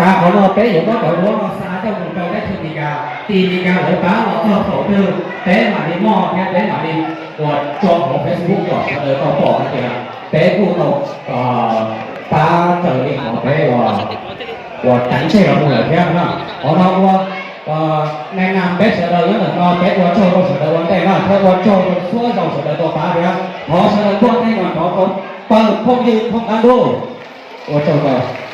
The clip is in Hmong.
Qhov no peb yuav muab cov duab no xa coj mus rau teb chaws Amelikas, tim Amelikas lawv pab los txog thaum twg peb mam li muaj thiab peb mam li ua tso hauv Facebook kom sawv daws tau pom hais tias peb kuj tau pab raws li qhov peb uas teev tseg los mus lawm thiab no. Qhov no ua neeg na peb sawv daws nyob ntawm no peb ua tsaug rau sawv daws ua ntej no thiab ua tsaug rau txhua zaus sawv daws tau pab thiab thov sawv daws npuaj ntej no rov rau pawg phooj ywg thoob qab ntuj. Ua tsaug rau